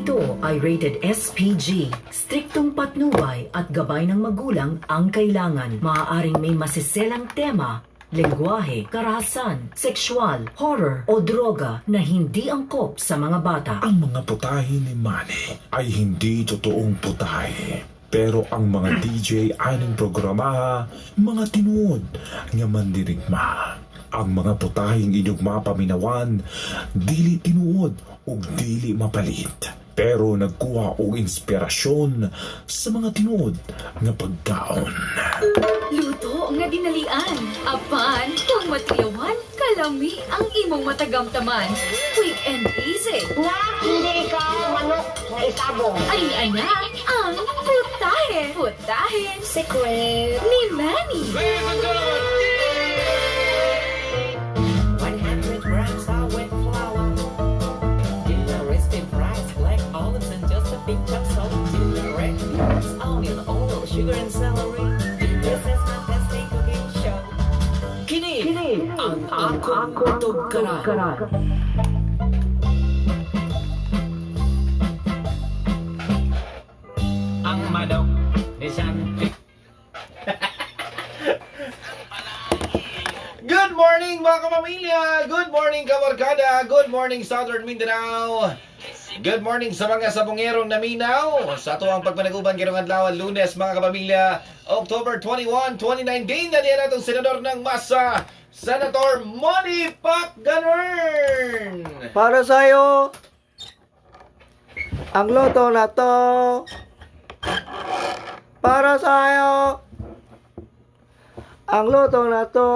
Ito ay rated SPG. Striktong patnubay at gabay ng magulang ang kailangan. Maaaring may masiselang tema, lengguwahe, karahasan, sexual, horror o droga na hindi angkop sa mga bata. Ang mga putahe ni Manny ay hindi totoong putahe. Pero ang mga DJ aning programa, mga tinuod nga mandirigma. Ang mga putaheng inyong mapaminawan, dili tinuod ug dili mapalit. Pero nagkuha og inspirasyon sa mga tinuod nga pagkaon. Luto nga dinalian. Apan, kung matuyawan, kalami ang imong matagamtaman. Quick and easy. Na hindi ikaw manok na isabong. Ay ana ang putahe. Putahe Secret. ni Manny. 100 grams of wet flour. Dinner recipe fries, black olives, and just a pinch of salt. Dinner red beans, onion, oil, sugar, and celery. This is my tasty cooking show. Kini ang akong tugkaran. Ang manok ni Santi. Good morning, mga kapamilya! Good morning, kabarkada! Good morning, Southern Mindanao! Good morning sa mga sabongerong naminaw! Sa ato ang pagpanaguban karong adlaw, Lunes, mga kapamilya, October 21, 2019, na niya natong senador ng masa, Senator Manny Pacganern! Para sa'yo, ang loto na to. Para sa'yo, ang loto na to.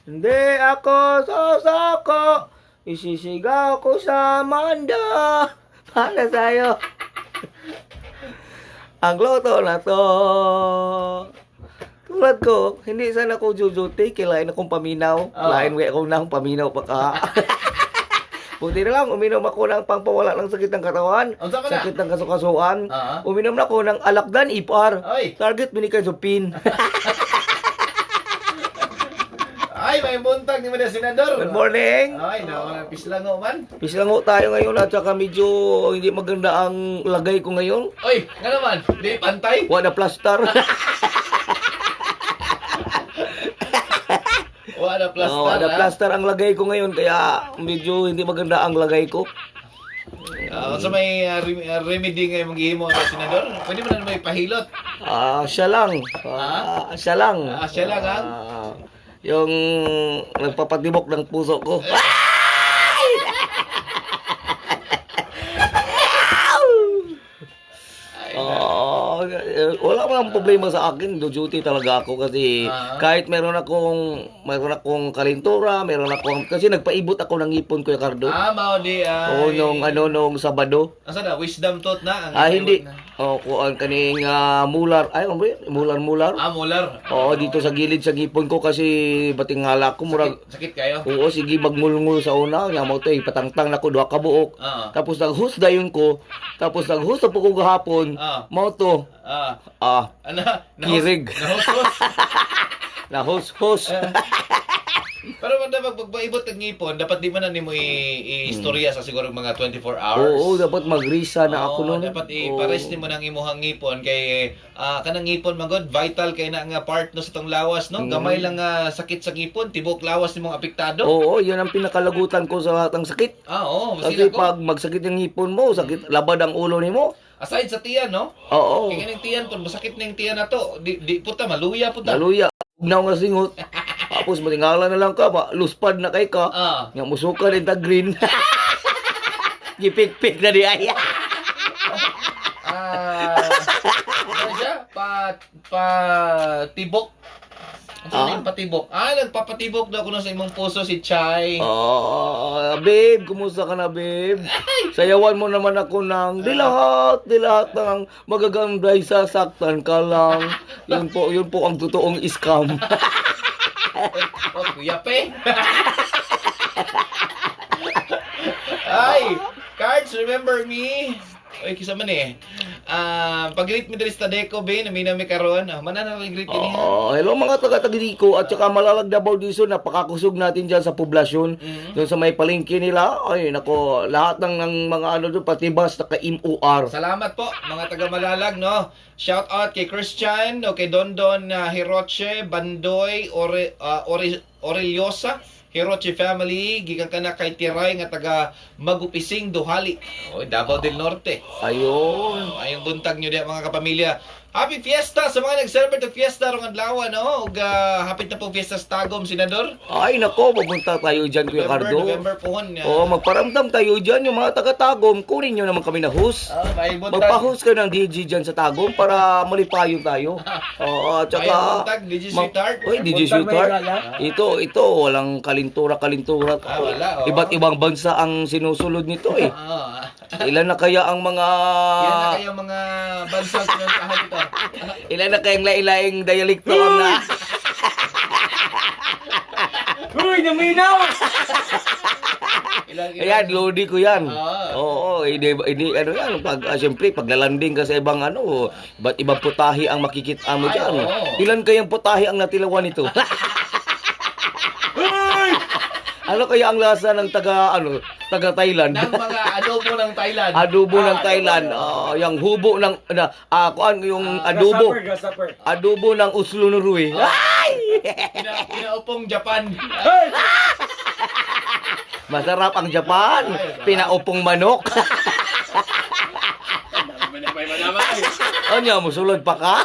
Hindi ako sasako, isisigaw ko sa manda. Para sa'yo, ang loto na to. Tulad ko, hindi sana ko jujuti, kilain akong paminaw. Oo. Lain ko akong na akong paminaw pa ka. Buti na lang, uminom ako ng pangpawala ng sakit ng katawan, Unsa man na? sakit ng kasukasuan. Ah. Uminom na ako ng alakdan ipar. Ay. Target binigay sa pin. Ay, may buntag ni Madam Senador! Good morning. Ay, no, pislango man. Pislango tayo ngayon at saka medyo hindi maganda ang lagay ko ngayon. Oy, nga naman, di pantay. Wala plaster. Wala plaster. Oo, wala ah. plaster ang lagay ko ngayon kaya medyo hindi maganda ang lagay ko. Ah, sa may remedy nga imong gihimo na senador, pwede mo na may pahilot. Ah, siya lang. Ah, siya lang. Ah, siya lang, ah? Ah, yung nagpapatibok ng puso ko. Oo, eh, wala akong problema sa akin. Do duty talaga ako kasi kahit meron akong kalintura, meron akong kasi nagpaibot ako ng ngipon, Kuya Cardo. Ah, mao di ay. Oo, nung ano nung Sabado. Asa na wisdom tooth na ang Ah, hindi. na. Oh, kuan kaning mular. Ay, ano ba yun? Mular mular. Ah, molar. Oo, dito sa gilid sa ngipon ko kasi batingala ko murag Sakit, sakit kayo. Oo, sige magmulngul sa una, nya mo to ipatangtang nako duha ka buok. Tapos naghus dayon ko. Tapos naghus na po ko gahapon. Mao to. Ah, Ana, Kirig. Nahusos. Nahushos. Pero man dapat pagpaibot ng ngipon, dapat di man na nimo i-istorya sa siguro mga 24 hours. Oo, dapat magrisa na ako Oo, noon. Dapat i-pares nimo ng imuhang ngipon kay kanang ngipon magod vital kay na nga part no sa tong lawas no. Gamay lang nga sakit sa ngipon, tibok lawas nimong apektado. Oo, yun ang pinakalagutan ko sa lahat ng sakit. Ah, oo, Kasi masila ko. pag magsakit yung ngipon mo, sakit labad ang ulo nimo. Aside sa tiyan no. Oo. Kay kaning tiyan pud masakit ning tiyan na to. Di, di puta maluya puta. Naluya, ugnaw nga singot. Tapos matingala na lang ka, ba, luspad na kay ka. Nga musuka din ta green. Gipikpik na di ay. Ah, ano siya? Pa pa tibok. Ano yung patibok? Ah, nagpapatibok daw kuno sa imong puso si Chai. Oh, babe, kumusta ka na, babe? Sayawan mo naman ako ng di lahat ng magaganda ay sasaktan ka lang. Yun po ang totoong scam. Oh, kuya pe. Ay, cards, remember me? Ay, kisa man eh. Pag-greet mi diri sa Tadeco, be, namina mi karon. Mana na rin greet kini. Oo, hello mga taga-Taguig at saka Malalag Davao Dizon, napakakusog natin diyan sa poblasyon. Doon sa may palengke nila. Ay nako, lahat ng mga ano doon pati bus naka MOR. Salamat po mga taga Malalag, no. Shout out kay Christian, o kay Dondon Hiroche, Bandoy, Oreliosa, Hiroche family, gikan ka na kay Tiray nga taga Magupising, Duhali. Oy, Davao del Norte. Ayun. Ayong buntag nyo diya mga kapamilya. Happy Fiesta sa mga nag-celebrate og fiesta rong adlaw, no? Ug hapit na po fiesta sa Tagum, Senador. Ay nako, pupunta tayo diyan Kuya Cardo. November pohon. Oo, magparamdam tayo diyan yung mga taga-Tagum, kunin nyo naman kami na host. May buntag. Magpa-host kayo ng DJ dyan sa Tagum para malipayon tayo. Oo, at saka... May buntag, DJ Sweetheart. Uy, DJ Sweetheart. Ito, walang kalintura-kalintura. Wala, oo. Iba't ibang bansa ang sinusulod nito eh. Ilan na kaya ang mga... Ilan na kaya mga bansa pinuntahan dito? Ilan na kayang laing-laing dialekto ang na... Uy, naminaw! Ayan, lodi ko yan. Ah. Oo, hindi, ano yan. Pag, siyempre, paglalanding ka sa ibang ano, iba't ibang putahi ang makikita mo Ay, dyan. oo. Ilan kayang putahi ang natilawan nito? Ano kaya ang lasa ng taga, ano, taga Thailand? Ng mga adobo ng Thailand. Adobo ng Thailand. Yung hubo ng, na, kuan, yung adobo. Grasshopper, grasshopper. Adobo ng Oslo, Norway. Ay! Pinaupong Japan. Masarap ang Japan. Pinaupong manok. Ano, musulod pa ka?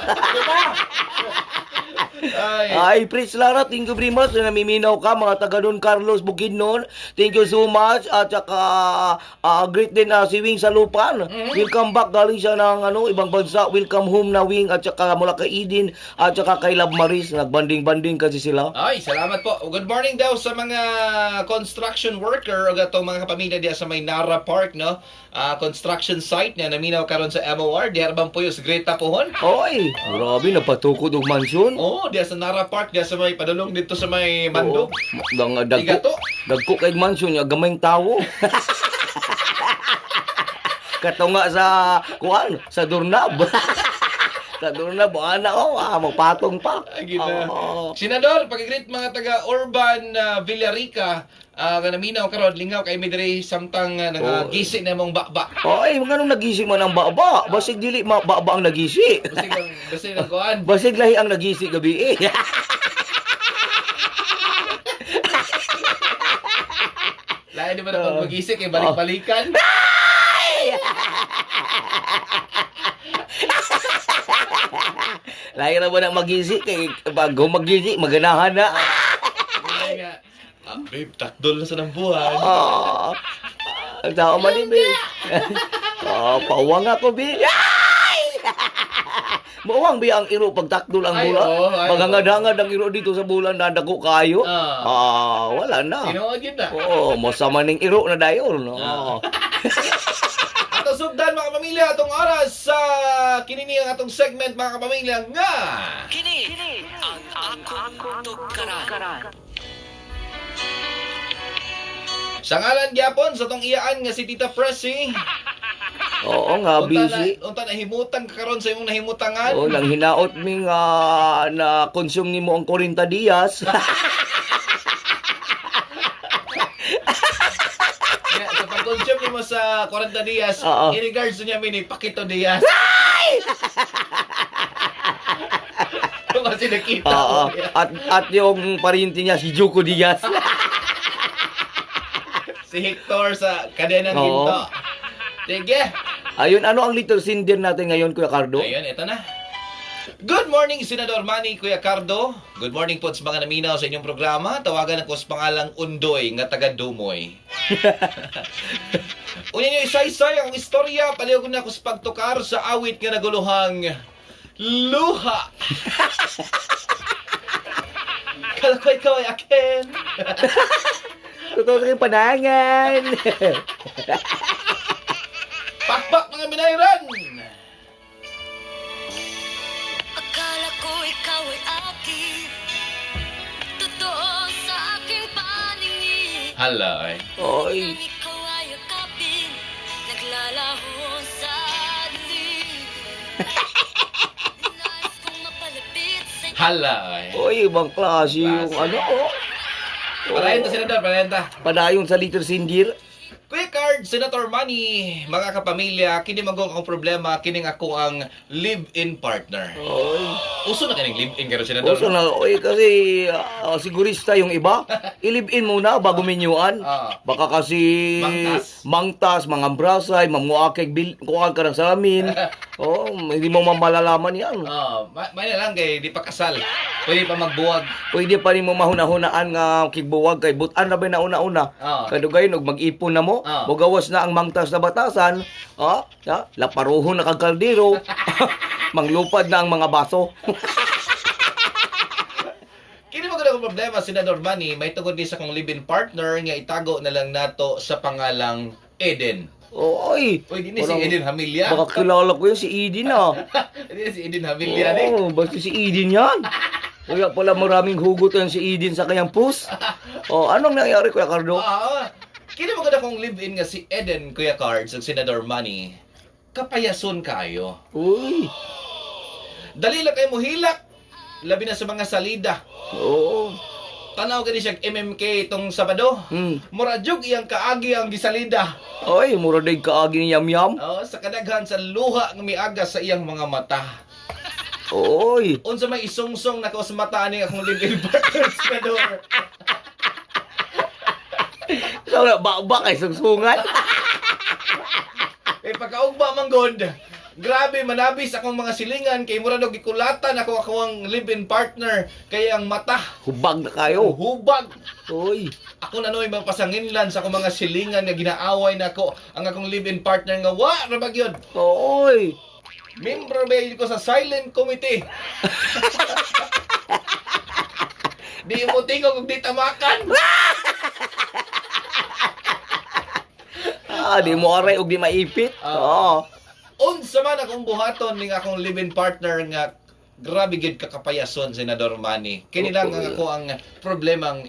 Ay. Ay, Prince Lara, thank you very much. Namiminaw ka, mga taga Don Carlos Bukidnon. Thank you so much. At saka, great din si Wing Salupan. Welcome back. Galing siya ng ano, ibang bansa. Welcome home na Wing. At saka mula kay Eden. At saka kay Love Maris. Nagbanding-banding kasi sila. Ay, salamat po. Good morning daw sa mga construction worker o atong mga kapamilya diya sa may Nara Park, no? Construction site na naminaw karon sa MOR. Diya bang puyo sa Greta pohon? Oy, grabe, napatukod og mansyon. Oo, diya sa Nara Park, diya sa may padulong dito sa may Mandog. Dang, dagko, Igato. dagko kay mansyon, nga gamayng tawo. Katunga sa kuan, sa doorknob. Sa doorknob, ana oh, magpatong pa. Ay, gina. Oo. Senador, pag-greet mga taga Urban Villarica, nga naminaw karon lingaw kay mi diri samtang nagagisi na mong bakba. Oy, nganong nagisi man ang baba? Basig dili ma baba ang nagisi. Basig ang basig ang kuan. Basig lahi ang nagisi gabi eh. Lain di ba na pag magisik eh balik-balikan? Lahi ra ba na magisi kay bago magisi maganahan na. Ay nga. Babe, takdol na sa ng buwan. Ang tao man ni babe. Pauwang ako, babe. Ay! Mauwang ba ang iro pagtakdol ang Ay, bula? oo, ay, Maghangad-hangad ang iro dito sa bulan na dako kayo. Wala na. Tinuod yun na. Oo, masama ning iro na dayon. Oo. Atong sugdan mga kapamilya, atong oras sa kinini ang atong segment mga kapamilya nga. Kini ang akong tugkaran. Sa ngalan gyapon sa atong iyaan nga si Tita Pressy. Oo nga, busy. Unta na himutan ka karon sa imong nahimutangan. Oo, nang hinaot mi nga na consume nimo ang 40 dias. Yeah, sa pag-consume nimo sa 40 dias, Oo. in regards niya mini Pakito Diaz. Kasi nakita Oo. ko niya. At yung parinti niya si Juco Diaz. Si Hector sa Kadenang Oo. Ginto. Sige. Ayun, ano ang little cinder natin ngayon, Kuya Cardo? Ayun, ito na. Good morning, Senador Manny, Kuya Cardo. Good morning po sa mga naminaw sa inyong programa. Tawagan ako sa pangalang Undoy nga taga Dumoy. Unya niyo isaysay ang istorya. Palihog na ako sa pagtukar sa awit nga naguluhang Luha. Kala ko ikaw ay akin. Totoo sa panangan. Pakpak mga minayran! Akala ko ikaw ay akin. Totoo sa aking paningin. Hala, ay. Oy. Nang ikaw ay akapin, naglalaho sa dilim. Hala, ay. Oy, ibang klase yung Klase. ano, oh. Padayon ta, Senador, padayon ta. Padayon sa Little Sindir. Kuya Card, Senator Manny, mga kapamilya, kini magong akong problema, kining ako ang live-in partner. Oy. Uso na kining live-in karon, Senador. Uso na, oy, kasi sigurista yung iba. I-live-in muna bago menyuan. Ah. Baka kasi Mangtas. mangtas, mga brasay, mamuakig, kuhaan ka ng salamin. Oh, hindi mo malalaman yan. Oh, may na lang kay di pa kasal. Pwede pa magbuwag. Pwede pa nimo mahuna-hunaan nga kigbuwag kay butan ra ba na una-una. Ah. Kadugayon og mag-ipon na mo, Ah. mogawas na ang mangtas na batasan, laparuhon na kag kaldero. Manglupad na ang mga baso. Kini mo akong problema, Senador Manny, may tungod ni sa kong live-in partner nga itago na lang nato sa pangalang Eden. Oy. Uy, di ni si Eden Hamilya. Baka kilala ko yun si Eden ah. Di ni si Eden Hamilya ni. Oo, basta si Eden yan. Kaya pala maraming hugot yan si Eden sa kanyang pus. Oh, anong nangyari, Kuya Cardo? Ah, kini mo akong live-in nga si Eden, Kuya Cards, ug Senador Manny. Kapayason kayo. Uy. Dali lang kayo mohilak. Labi na sa mga salida. Oo. Tanaw gani siya MMK itong Sabado. Mura jug iyang kaagi ang gisalida. Oy, mura day kaagi ni Yam Yam. Oo, sa kadaghan sa luha nga miaga sa iyang mga mata. Oy. Unsa may isungsong nako sa mata ani akong live-in partner, Senador. So, ba kay sungsungan? Eh pagkaugba man god. Grabe manabis akong mga silingan kay mura daw gikulatan ako ako ang live-in partner kay ang mata Hubag na kayo. hubag. Oy. Ako na noy mapasanginlan sa akong mga silingan nga ginaaway nako ang akong live-in partner nga wa ra ba gyud. Oy. Membro ba yun ko sa silent committee. Di mo tingog ug di tamakan. Ah, di mo aray og di maipit. Ah. Oo. Unsa man akong buhaton ning akong live-in partner nga grabe gid kakapayason, Senador Manny. Kini lang ang ako ang problemang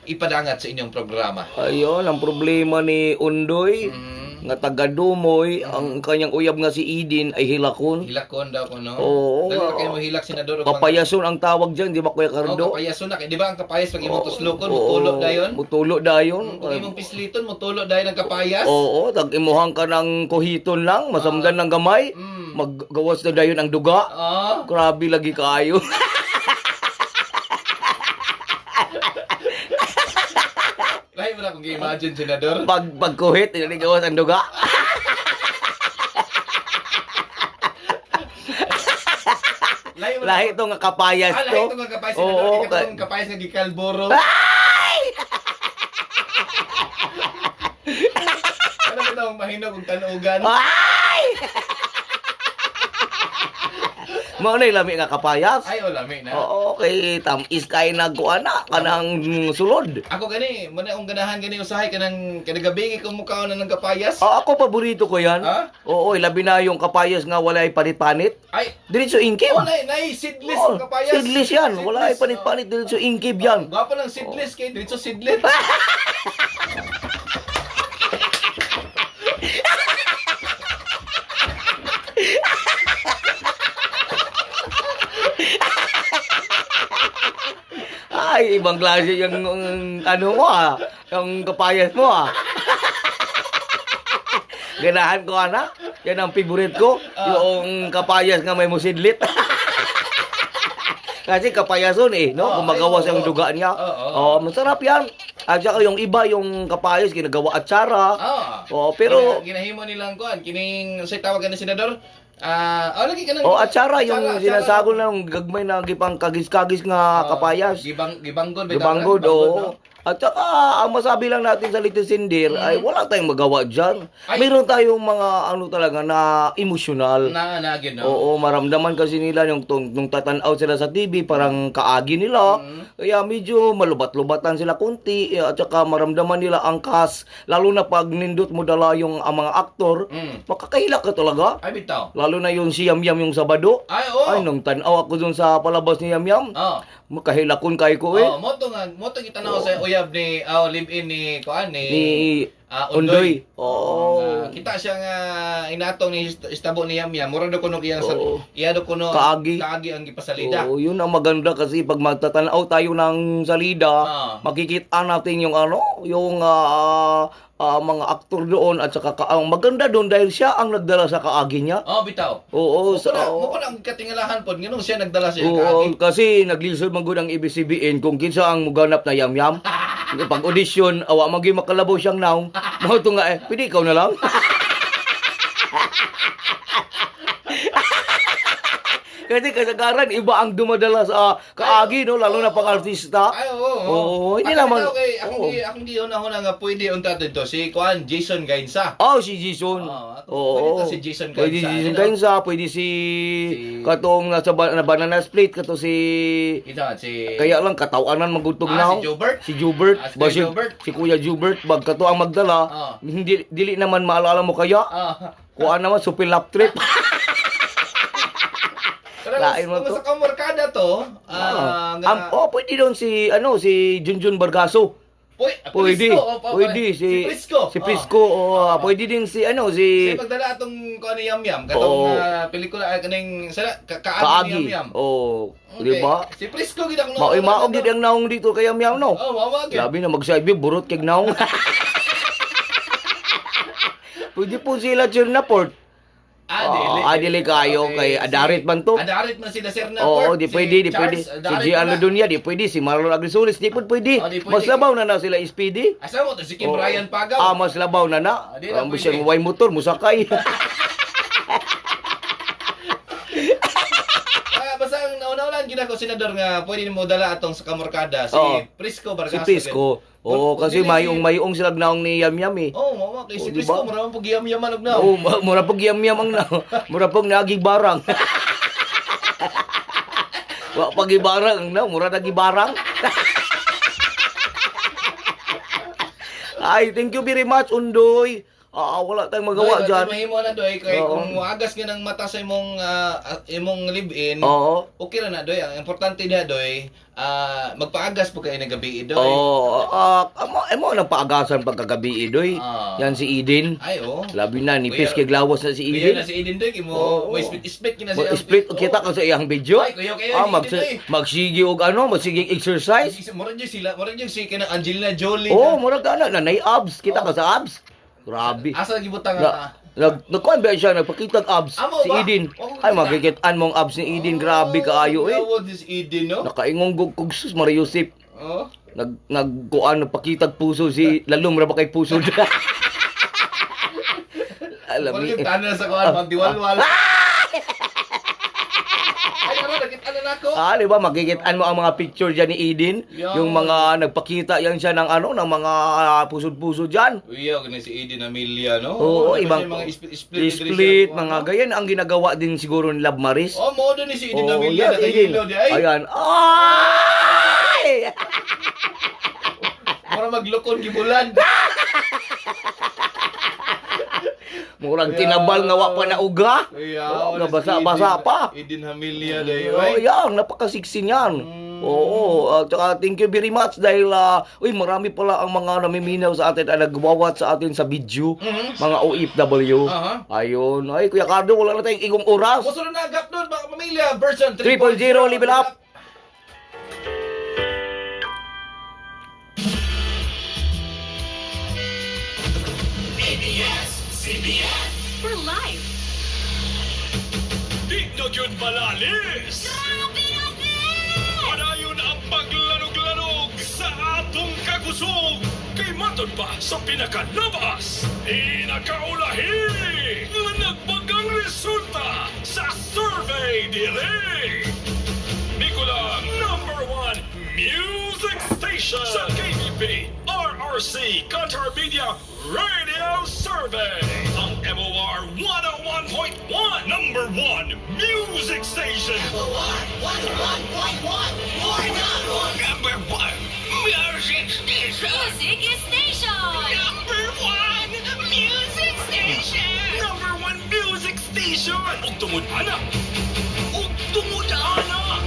ipadangat sa inyong programa. Ayun, ang problema ni Undoy, nga taga Dumoy, ang kanyang uyab nga si Eden ay hilakon. Hilakon daw ko, no? Oo. Dali ra kayo mohilak, Senador, og mga- Kapayason ang tawag dyan, di ba, Kuya Oh, Cardo? kapayason na. Di ba ang kapayas pag imong tuslokon, Oo, mutulo dayon? Mutulo dayon. Kung imong pisliton, mutulo dayon ang kapayas. Oo, tag imuhang ka ng kuhiton lang, masamdan ng gamay, maggawas na dayon ang duga. Ah. Grabe lagi kaayo. Lahi mo na kung gi-imagine, Senador. Pag pagkuhit, hindi gawas ang duga. Lahi mo na. Lahi to nga kapayas Ah, to. lahi to nga kapayas, Senador. Oo, Ikaw tong kapayas nga gikalboro. Ay! Ano ba itong mahinog og tanugan? Ay! Mao na lami nga kapayas. Ay, o lami na. Oo, kay tamis kay nagkuan na kanang sulod. Ako gani, muna akong ganahan gani usahay kanang kanagabi kay mukhaon na ng kapayas. Oh, ako paborito ko 'yan. Ha? Oo, labi na yung kapayas nga walay panit-panit. Ay, Diretso ingkib. oh, nay seedless Oo, ang kapayas. Seedless yan. Walay Seedless, panit-panit, diretso ingkib yan. Oh. Gwapo lang seedless kay diretso seedless. Ay, ibang klase yung ano mo ah. Yung kapayas mo ah. Ganahan ko ana. Yan ang favorite ko. Yung kapayas nga may musidlit. Kasi kapayason eh, no? Oo, Gumagawa ay, siyang oo. duga niya. Oo. Oo, masarap yan. At saka yung iba, yung kapayas, ginagawa atsara. Ah. Oo, pero Ginahimo nilang kuan kining say tawag ani Senador? Ah, oh, lagi kanang Oh, atsara, yung atsara. sinasagol na yung gagmay na gipang kagis-kagis nga kapayas. Gibanggod ba Gibanggod, tawag? oo. no? At saka, ang masabi lang natin sa Little Sindir ay wala tayong magawa dyan. Ay. Meron tayong mga ano talaga na emosyonal. Na gyud, no? Oo, maramdaman kasi nila yung nung tatanaw sila sa TV, parang kaagi nila. Kaya medyo malubat-lubatan sila kunti. Eh, at saka maramdaman nila ang cast. Lalo na pag nindot mo dala yung ang mga aktor, makakahila ka talaga. Ay, bitaw. Lalo na yung si Yam Yam yung Sabado. Ay, oo. Ay, nung tanaw ako dun sa palabas ni Yam Yam, Oh. makahilakon kayo ko eh. Oh, moto nga, moto gitanaw sa uyab ni live-in ni kuan ni Ni Undoy. Undoy. Oo. Nga, kita siya nga inatong ni istabo ni Yamyam. Mura do kuno iyang Oo. iya do kuno Kaagi. kaagi ang gipasalida. Oo, yun ang maganda kasi pag magtatanaw tayo ng salida, makikita natin yung ano, yung mga aktor doon at saka ang maganda doon dahil siya ang nagdala sa kaagi niya. Oh, bitaw. Oo, Mo sa, mo pa ang katingalahan pod nganong siya nagdala sa iyang Oo, kaagi. kasi naglisod man gud ang ABCBN kung kinsa ang muganap na yamyam. Pag audition, awa magi makalabaw siyang naong. Mao to nga eh, pwede ikaw na lang. Kasi kasagaran, iba ang dumadala sa kaagi, no? Lalo na pang artista. Ay, oo. Oo, hindi Ako naman. bitaw kay akong Oo. gi akong gihuna-huna nga pwede unta dito si kuan Jason Gainsa. Oh, si Jason. Oo, Oo. pwede to si Jason Pwede Gainsa, si Jason ano? Gainsa, pwede si, katong nasa na banana split, kato si Kita si Kaya lang katawanan magutog na. Si Jobert? Si Jobert. Ah, si Ba, Kuya Jobert. Si Kuya Jobert, bag kato ang magdala. Hindi dili naman maalala mo kaya. Kuan naman supil lap trip. Pero Lain mo kung to. sa kamorkada to, nga, Oh, pwede doon si ano si Junjun Bargaso. Pwede. Prisco, oh, Pwede si si Prisco. Si Prisco, oh, pwede din si ano si Siya magdala atong kuan ni Yam Yam katong Oo. pelikula kaning sala kaagi ni Kaagi. Yam Yam. Oh, Okay. di ba? Si Prisco gid akong Maoy maog gid ang naong dito kay Yam Yam no. Oh, mao mao gid. Labi na magsabi burot kay naong. Pwede po sila Chernaport. Ah, dili. Dili kayo Okay, kay Adarit man to. Adarit man sila Sir na Oo, di Si pwede, di pwede. Charles, Si Adarit G. na. Aladonia, di pwede. Si Marlon Agrisolis, di po pwede. Oh, di pwede. Mas labaw na na sila SPD. Asa mo to si Kim Oo. Brian Pagaw. Ah, mas labaw na na. Ah, di na Ang pwede. bisang way motor, musakay. Basta ang nauna-unahan gid ako senador nga pwede nimo dala atong sa kamorkada si Oo. Prisco Si Bargaso. Prisco. Oo, kasi dili si- mayong-mayong sila naong ni Yam Yam eh. Oh, mao kay si Oo, di Prisco ba? mura man pug yam-yaman og naong. Oo, mura pag Yam Yam ang naong. Mura pag naging barang. Wa pag ibarang ang naong, mura nagibarang. Ay, thank you very much, Undoy. Wala tayong magawa Doy, dyan. Mahimo na doy kay Oo. kung moagas ka ng mata sa imong imong live-in. Oo. Okay ra na doy. Ang importante niya doy, magpaagas po kay ng gabi doy. Oo, amo nang paagasan pagkagabi doy. Yan si Eden. Ay, oo. Labi na nipis Kuya- kay glawas na si Kuya Eden. na si Eden doy kay mo Oo. mo split-split kina siya. Split kita ka sa iyang video. Ay, kuya, kuya, si Eden, doy. Magsige og ano, magsige exercise. Mura jud sila, mura jud si kanang Angelina Jolie. Oo, mura ka na nanay abs, kita ka sa abs. Grabe. Asa gibutang Na, nagkuan ba siya nagpakita og abs Amo si ba? Eden. Oo, Ay kita. magikitaan mong abs ni Eden, grabe kaayo eh. Gawod si Eden no. Nakaingong kog sus Maria Josep. Oh. Nagkuan nagpakitag puso si lalom ra ba kay puso. Alam Mura ni. jud tanan sa kuan magdiwalwal. Ay, ano nakita na nako. Ah, di ba makikitaan mo ang mga picture diyan ni Eden, Yeah. yung mga nagpakita yan siya ng ano ng mga pusod-pusod diyan. Uya kini si Eden Amelia no. Oo, Ano ibang siya, mga split split, mga ganyan ang ginagawa din siguro ni Love Maris. Oh, mo ni si Eden Oo, Amelia yan, Eden. nakahilo di ay. Ayan. Ay! Mura maglukon gibulan. Murag tinabal nga wa pa na uga. Uya, Oo, nga basa-basa pa. Eden Amelia day. Oh, Oy. yan, napakasiksi niyan. Oo, at saka thank you very much dahil uy, marami pala ang mga namiminaw sa atin at nagwawat sa atin sa video, mga OFW. Aha. Ayun, ay Kuya Cardo, wala na tayong igong oras. Musunod na gap doon mga pamilya version 3.0 level up. ABS-CBN For life. Di na gyud malalis! Padayon ang paglanog-lanog sa atong kakusog! Kay matod pa sa pinakalabas, pinakaulahi! Nga nagbagang resulta sa survey dire! Nicola number 1 music station sa KBP RRC Qatar Media Radio Survey. Ang MOR 101.1 number 1 music station. MOR 101.1 Number 1 music station. Music Station! Number 1 music station. Number 1 music station. Ug tungod ana. Ug tungod ana.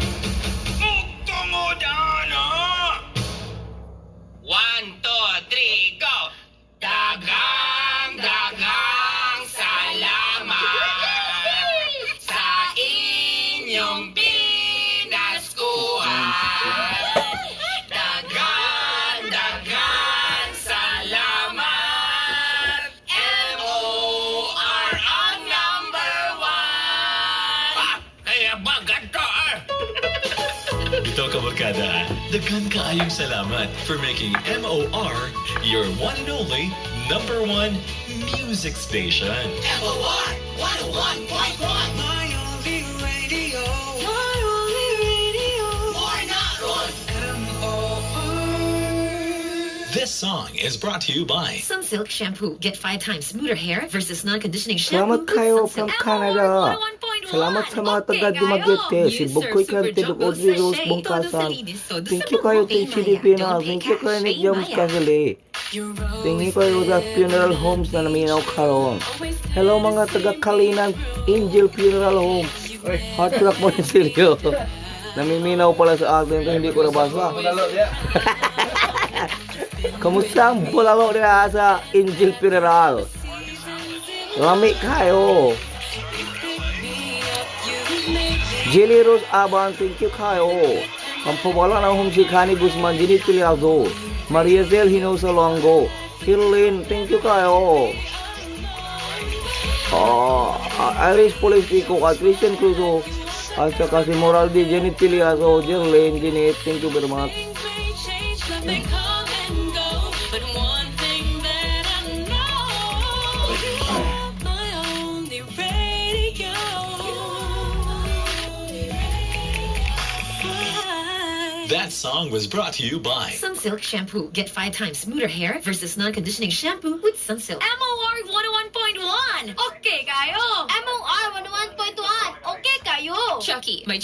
Ug tungod ana. 1, 2, 3, go! Daga! Kabarkada, daghan kaayong salamat for making MOR your one and only number one music station. MOR 101.1. My only radio. My only radio. More na ron. This song is brought to you by Sunsilk Shampoo. Get 5 times smoother hair versus non-conditioning Salamat shampoo with kayo Sunsilk. from Canada. Salamat sa mga taga Dumaguete, si Bukoy Cantid, Audrey Rose Bongkasan. Thank you kayo kay Filipina. Thank you kayo ni James Casale. Thank you kayo sa funeral homes na naminaw karon. Hello, mga taga Kalinan Angel Funeral Home. Hot Rock Monasterio. Namiminaw pala sa atin kaya hindi ko nabasa. Bulalo niya. Kamusta ang bulalo nila sa Angel Funeral? Lami kayo. Jelly Rose Aban, thank you kayo. Ang pawala ng home si Kani Guzman, Ginny Piliazo, Maria Zel Hinosa Longo, Hirlin, thank you kayo. Oh, Iris Politico at Christian Cruzo at saka si Moraldi, Janet Piliazo, Jerlyn, Janet, thank you very much. They come and go, but one thing that I know, my only radio. That song was brought to you by Sunsilk Shampoo. Get 5 times smoother hair versus non-conditioning shampoo with Sunsilk. MOR 101.1! Okay kayo! MOR 101.1. Okay kayo. Chucky, may